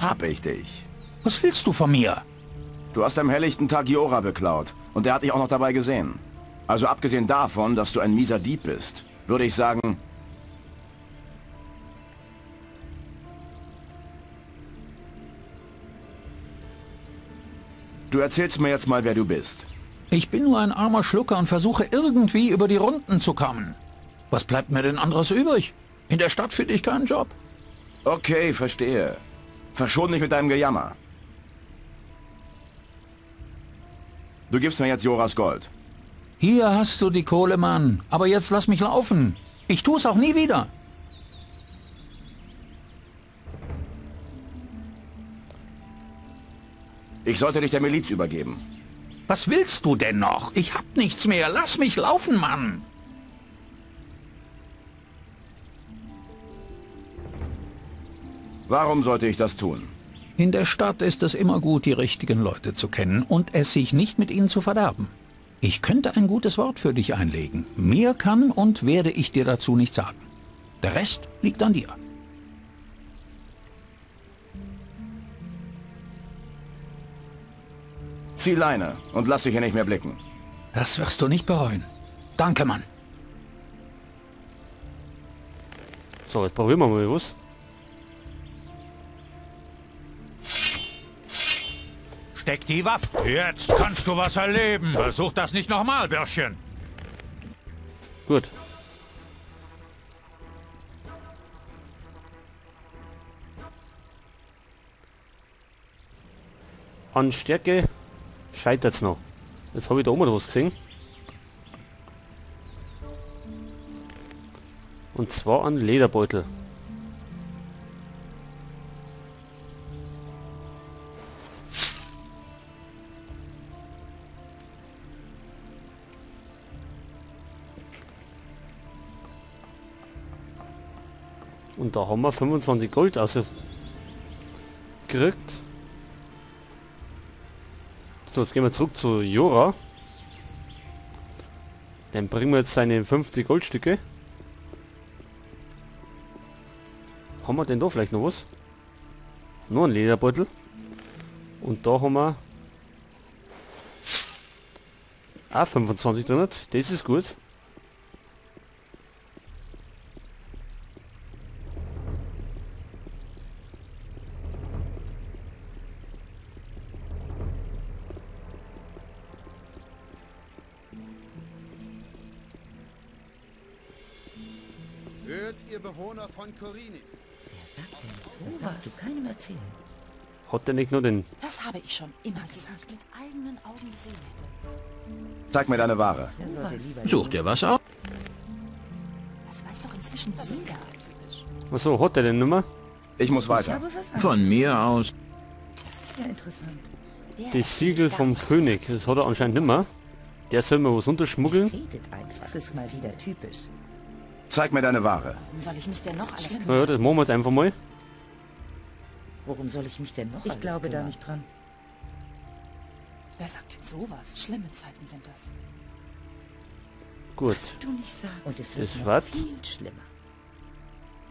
Hab ich dich. Was willst du von mir? Du hast am helllichten Tag Jora beklaut und der hat dich auch noch dabei gesehen. Also abgesehen davon, dass du ein mieser Dieb bist, würde ich sagen... Du erzählst mir jetzt mal, wer du bist. Ich bin nur ein armer Schlucker und versuche irgendwie über die Runden zu kommen. Was bleibt mir denn anderes übrig? In der Stadt finde ich keinen Job. Okay, verstehe. Verschon mich mit deinem Gejammer. Du gibst mir jetzt Joras Gold. Hier hast du die Kohle, Mann. Aber jetzt lass mich laufen. Ich tu's auch nie wieder. Ich sollte dich der Miliz übergeben. Was willst du denn noch? Ich hab nichts mehr. Lass mich laufen, Mann. Warum sollte ich das tun? In der Stadt ist es immer gut, die richtigen Leute zu kennen und es sich nicht mit ihnen zu verderben. Ich könnte ein gutes Wort für dich einlegen. Mehr kann und werde ich dir dazu nicht sagen. Der Rest liegt an dir. Zieh Leine und lass dich hier nicht mehr blicken. Das wirst du nicht bereuen. Danke, Mann. So, jetzt probieren wir mal was. Steck die Waffe. Jetzt kannst du was erleben. Versuch das nicht nochmal, Bürschchen. Gut. An Stärke scheitert's noch. Jetzt habe ich da oben noch was gesehen. Und zwar an Lederbeutel. Und da haben wir 25 Gold ausgekriegt. So, jetzt gehen wir zurück zu Jora. Dann bringen wir jetzt seine 50 Goldstücke. Haben wir denn da vielleicht noch was? Nur ein Lederbeutel. Und da haben wir auch 25 drin. Das ist gut. Hört ihr Bewohner von Khorinis? Wer sagt denn so? Das darfst du keinem erzählen. Hat der nicht nur den... Das habe ich schon immer gesagt. Mit eigenen Augen gesehen hätte. Zeig mir deine Ware. Such dir was aus. Das weiß doch inzwischen jeder. Achso, hat der denn Nummer? Ich muss weiter. Von mir aus. Das ist ja interessant. Das Siegel vom König, das hat er anscheinend nimmer. Der soll mir was unterschmuggeln. Redet einfach. Das ist mal wieder typisch. Zeig mir deine Ware. Warum soll ich mich denn noch alles kümmern? Naja, das machen wir jetzt einfach mal. Worum soll ich mich denn noch alles kümmern? Ich glaube da nicht dran. Wer sagt denn sowas? Schlimme Zeiten sind das. Gut. Was du nicht sagst. Und es wird Das noch wird viel schlimmer.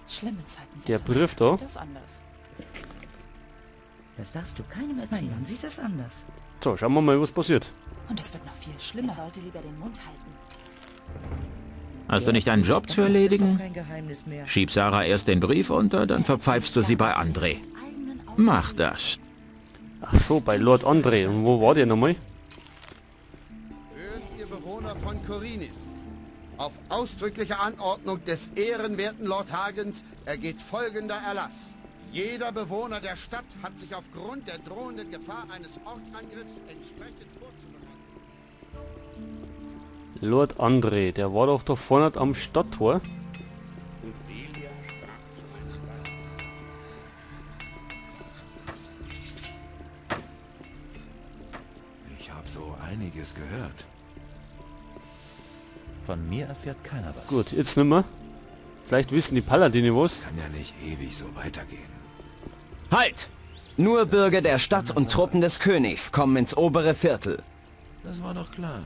Schlimme Zeiten sind der das. Brief da. Sieht das anders. Das darfst du keinem erzählen. Mein Mann sieht das anders. So, schauen wir mal, was passiert. Und es wird noch viel schlimmer. Er sollte lieber den Mund halten. Hast du nicht einen Job zu erledigen? Kein Geheimnis mehr. Schieb Sarah erst den Brief unter, dann verpfeifst du sie bei André. Mach das. Ach so, bei Lord André. Und wo war der nochmal? Hört ihr Bewohner von Khorinis? Auf ausdrückliche Anordnung des ehrenwerten Lord Hagens ergeht folgender Erlass. Jeder Bewohner der Stadt hat sich aufgrund der drohenden Gefahr eines Orkangriffs entsprechend vorzubereiten. Lord André, der war doch da vorne am Stadttor. Ich habe so einiges gehört. Von mir erfährt keiner was. Gut, jetzt nimmer. Vielleicht wissen die Paladine was. Kann ja nicht ewig so weitergehen. Halt! Nur Bürger der Stadt und Truppen des Königs kommen ins obere Viertel. Das war doch klar.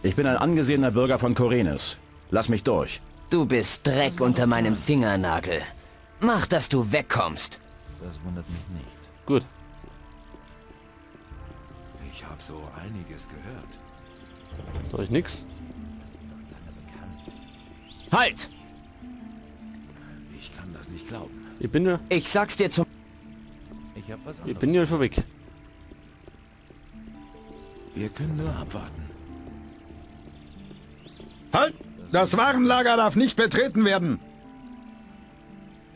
Ich bin ein angesehener Bürger von Khorinis. Lass mich durch. Du bist Dreck unter meinem Fingernagel. Mach, dass du wegkommst. Das wundert mich nicht. Gut. Ich habe so einiges gehört. Da ist nix. Halt! Ich kann das nicht glauben. Ich bin ja... Ich sag's dir zum... Ich hab was Ich bin ja schon weg. Wir können nur abwarten. Halt! Das Warenlager darf nicht betreten werden!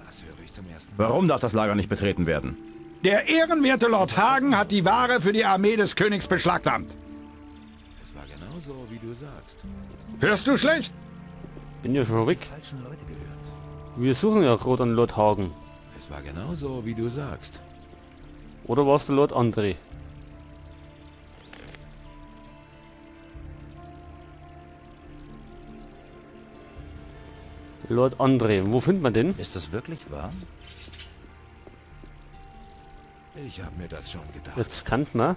Das höre ich zum ersten Mal. Warum darf das Lager nicht betreten werden? Der ehrenwerte Lord Hagen hat die Ware für die Armee des Königs beschlagnahmt. Es war genauso, wie du sagst. Hörst du schlecht? Bin ja schon weg. Falschen Leute gehört. Wir suchen ja gerade einen Lord Hagen. Es war genauso, wie du sagst. Oder war's der Lord André? Lord André, wo findet man den? Ist das wirklich wahr? Ich habe mir das schon gedacht. Jetzt kann man.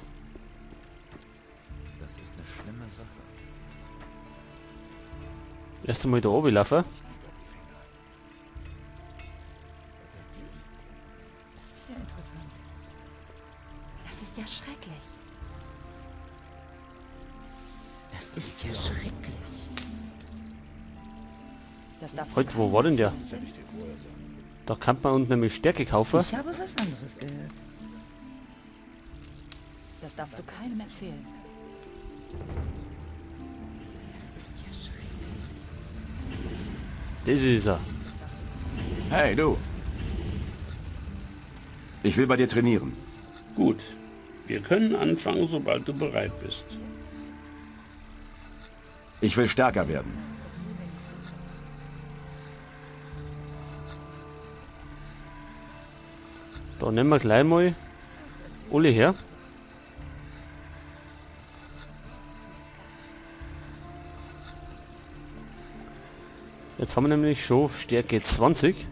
Das ist eine schlimme Sache. Erst einmal da oben laufen. Das ist ja interessant. Das ist ja schrecklich. Das ist ja schrecklich. Das darfst Heute, wo war denn der? Da kann man unten nämlich Stärke kaufen. Ich habe was anderes gehört. Das darfst du keinem erzählen. Das ist ja schrecklich. Das ist er. Hey, du. Ich will bei dir trainieren. Gut. Wir können anfangen, sobald du bereit bist. Ich will stärker werden. Da nehmen wir gleich mal alle her. Jetzt haben wir nämlich schon Stärke 20.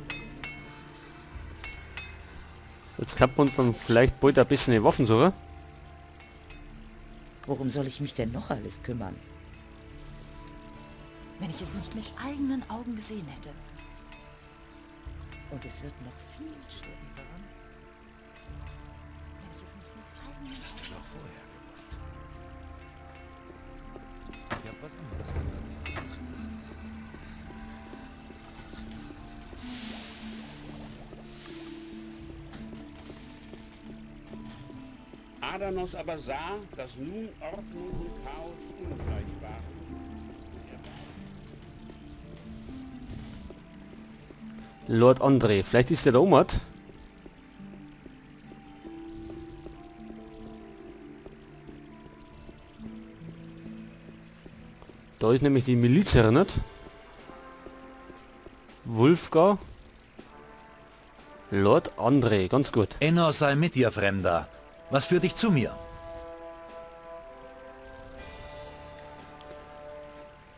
Jetzt kann man uns dann vielleicht bald ein bisschen die Waffen suchen. Worum soll ich mich denn noch alles kümmern? Wenn ich es nicht mit eigenen Augen gesehen hätte. Und es wird noch viel schlimmer. Wenn ich es nicht mit eigenen Augen Noch vorher gewusst. Ich habe was anderes gehört. Adanos aber sah, dass nun Ordnung und Chaos ungleich waren. Lord André, vielleicht ist der da oben. Da ist nämlich die Miliz erinnert. Wulfgar. Lord André, ganz gut. Innos sei mit dir, Fremder. Was führt dich zu mir?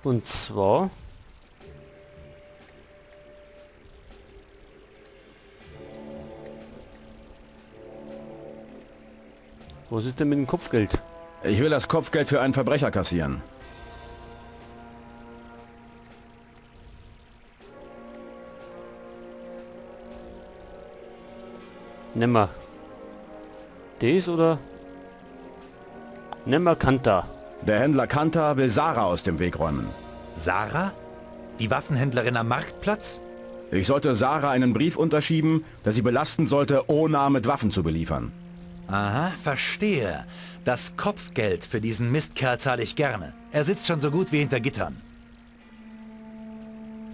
Und zwar... Was ist denn mit dem Kopfgeld? Ich will das Kopfgeld für einen Verbrecher kassieren. Nimm mal. Das oder? Nimm mal Kanta. Der Händler Kanta will Sarah aus dem Weg räumen. Sarah? Die Waffenhändlerin am Marktplatz? Ich sollte Sarah einen Brief unterschieben, der sie belasten sollte, Ona mit Waffen zu beliefern. Aha, verstehe. Das Kopfgeld für diesen Mistkerl zahle ich gerne. Er sitzt schon so gut wie hinter Gittern.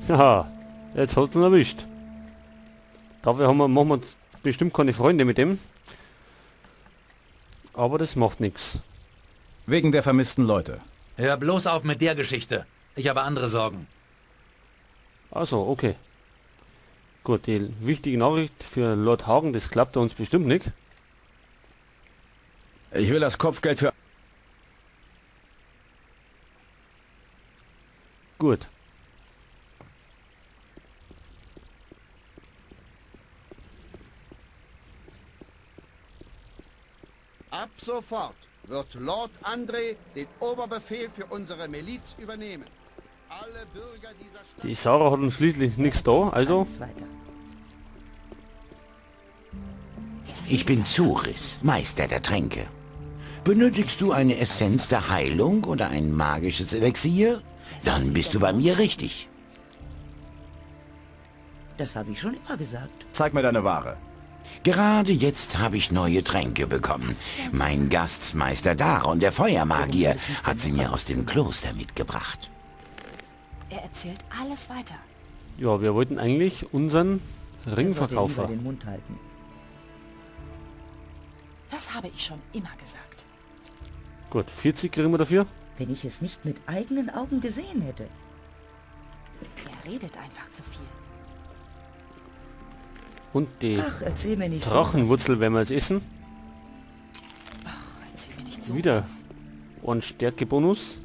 Haha, jetzt hat's ihn erwischt. Dafür haben wir, machen wir bestimmt keine Freunde mit dem. Aber das macht nichts. Wegen der vermissten Leute. Hör bloß auf mit der Geschichte. Ich habe andere Sorgen. Also, okay. Gut, die wichtige Nachricht für Lord Hagen, das klappt uns bestimmt nicht. Ich will das Kopfgeld für... Gut. Ab sofort wird Lord André den Oberbefehl für unsere Miliz übernehmen. Alle Bürger dieser Stadt... Die Sarah hat uns schließlich nichts da, also... Ich bin Zuris, Meister der Tränke. Benötigst du eine Essenz der Heilung oder ein magisches Elixier? Dann bist du bei mir richtig. Das habe ich schon immer gesagt. Zeig mir deine Ware. Gerade jetzt habe ich neue Tränke bekommen. Mein Gastmeister Daron, der Feuermagier, hat sie mir aus dem Kloster mitgebracht. Er erzählt alles weiter. Ja, wir wollten eigentlich unseren Ring verkaufen. Den Mund halten. Das habe ich schon immer gesagt. Gut, 40 kriegen wir dafür. Wenn ich es nicht mit eigenen Augen gesehen hätte. Er redet einfach zu viel. Und die Ach, erzähl mir nicht Drachenwurzel werden wir jetzt essen. Ach, erzähl mir nicht so. Wieder. Und Stärkebonus.